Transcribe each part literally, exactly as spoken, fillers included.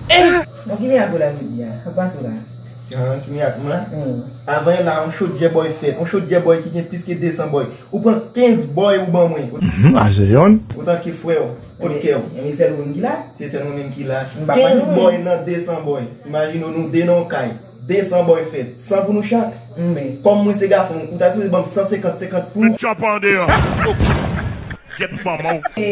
Bon, ki mirak ou la jodi a? Sa k pase w la? Ah, ki mirak m la? Hmm. Avan la, yon chodyè bòy fèt. Yon chodyè bòy ki gen plis ke de san bòy. Ou pran kenz bòy ou ban mwen. Mhm, a se yonn. Otan ke frè w, kot kè w? Ebyen, ebyen, sèl ou menm ki la? Se sèl mwen menm ki la. M pa kenz bòy nan de san bòy. Imajine w, nou de nan yon kay. De san bòy fèt. San pou nou chak. Men. Kòm mwen se gason, ou ta sipoze ban m san senkant, senkant pou. Met chòp an deyò. Gyèt manman w.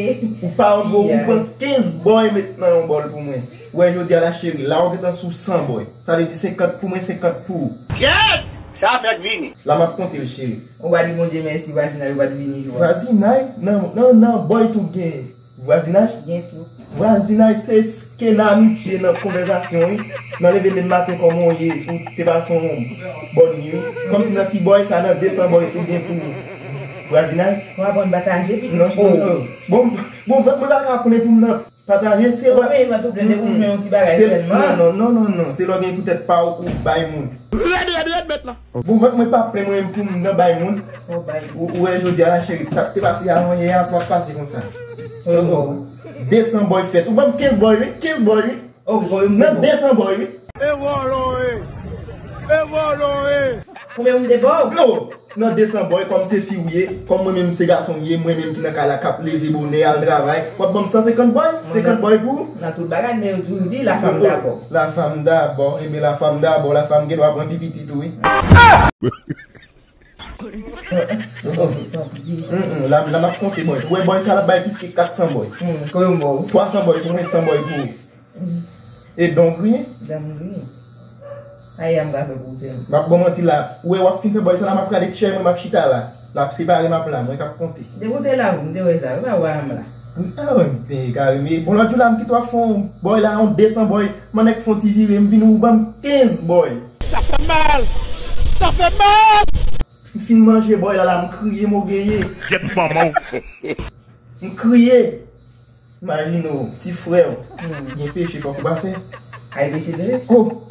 Ou pa yon gwo, ou pran kenz bòy met nan yon bòl pou mwen. Ou wè jodi a la cheri, la ou gentan sou san bòy. Sa vle di senkant pou mwen, senkant pou ou. Gyèt! Sa fèk vini. La m ap konte l cheri. Ou pa di Bondye mèsi, vwazinay ou pa t vini jodi a. Vwazinay? Nan, nan, nan bòy tou gen vwazinaj? Gen tou. Vwazinaj se sken amitye nan konvèzasyon wi. Nan leve lemen maten kòman w ye, ou te pase yon bòn nwi. Kòmsi nan ti bòy sa nan de san bòy tou gen pou vwazinaj? Ou aprann pataje pitit. Non, non, non. Bon, bon, vant mwen pa ka plen pou m nan pataje se. Ou pa peye vant ou plen depi w jwenn yon ti bagay sèlman. Non, non, non, non, non. Se lè w gen poutèt pa w ou bay moun. Rèd, rèd, rèd, mèt la. Bon, vant mwen pa plen mwen menm pou m nan bay moun. Ou bay. Ou, ou wè jodi a la cheri, sa k te pase avan yè a, sa p ap pase konsa. Oh, oh. De san bòy fèt. Ou ban m kenz bòy wi, kenz bòy wi. Oh, bòy, nan de san bòy wi. E vòlò e. E vòlò e. Konbyen moun te ba w? Non. Nan de san bòy, kòm se fi w ye, kòm mwen menm se gason m ye, mwen menm ki nan kay la k ap leve bonè al travay, w ap ban m san senkant bòy? Senkant bòy pou ou? Nan tout bagay, men yo toujou di la femme d'abord. La femme d'abord, enben la femme d'abord, la femme gen dwa pran pi piti tou wi. Mm, mm, la, la m ap konte bòy. Ou wè bòy sa l ap bay plis ke kat san bòy. Hmm, konbyen m ba w? Twa san bòy pou mwen, san bòy pou ou. E don griyen? Dan m griyen. Ayi, a m ka fè pou ou sèlman. M ap ban manti la. Ou wè w ap fin fè bòy sa la, m ap rale ti chèy mwen, m ap chita la. L ap separe m ap la, mwen k ap konte. Depi w te la, m te wè sa. Ou pa wè m la. Ah, m te kare, men bon, lòt jou la, m kite w ap fè yon bòy la, yon de san bòy. M annik fè yon ti vire, m vin ou ban m kenz bòy. Sa fè mal! Sa fè mal! M fin manje bòy la, la, m kriye, m ogeye. Gyèt manman w. M kriye. Imajine w, ti frè w, hmm, gen peche fòk ou pa fè. Ay peche tou wi. Oh!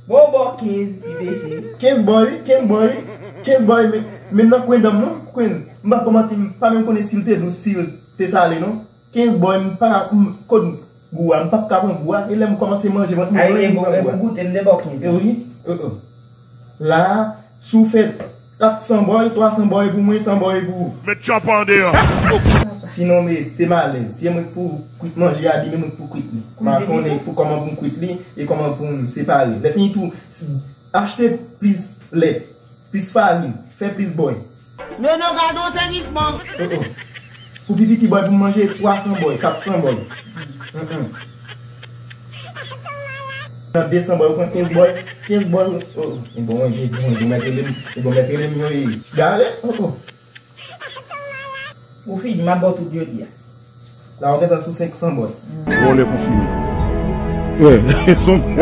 Bon, bon, kenz, li peche. Kenz bòy wi, kenz bòy wi. Kenz bòy, men, men nan kwen dan m non, kwen. M p ap kòmante, m pa menm konnen si l te dous, si l te sale non. Kenz bòy, m pa ka, m, kot gou a, m p ap ka pran gou a. E lè m kòmanse manje, vant mwen plen, m pran gou a. Ay, e pou goute, m te ba w kenz. E wi, oh, oh. La, si w fè kat san bòy, twa san bòy pou mwen, san bòy pou ou. Met chòp an deyò. Sinon, mete m alèz. Si e mwen k pou kwit manje a, di men mwen k pou kwit li. M a konnen pou kòman pou m kwit li e kòman pou m separe. Lè fini tou, s-, achte plis lèt, plis farin, fè plis bòy. Nono, gade yon sezisman. Oh, oh. Pou pi piti bòy pou m manje, twa san bòy, kat san bòy. Mm, mm. Nan de san bòy, ou pran kenz bòy, kenz bòy, oh, oh. E bon, e bon, e bon, mèt rele m, e bon, mèt rele m, yo, e gare, oh, oh. Ou fini, m ap ba w tout jodi a. La, ou gentan sou senk san bòy. Vòlè konfime. Wè, son. M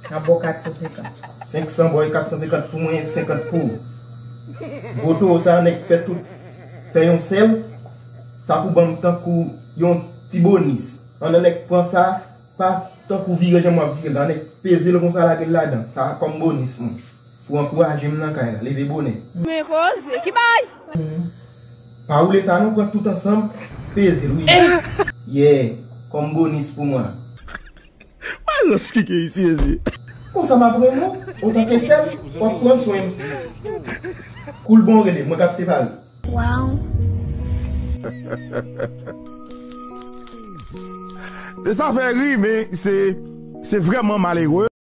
ap ba w kat san senkant. Senk san bòy, kat san senkant pou mwen, senkant pou ou. Gwo towo sa, nèg fè tout, fè yon sèl, sa pou ban m tankou yon ti bonis. Ann, nèg pran sa, pa tankou vire jan m ap vire l la, nèg peze l konsa, lage l ladan. Sa kòm bonis mwen. Pou ankouraje m nan kay la, leve bonè. Men koze, ki bay? Pa woule sa non, pran tout ansanm, peze l, wi. Yeah, kòm bonis pou mwen. Mwen rans ki gen isi, mesye. Konsa m ap renmen w, otan ke sè m, w ap pran swen m. Kou l bon, rele m, mwen k ap separe. Wow. E sa fè ri, men se, se vrèman malere.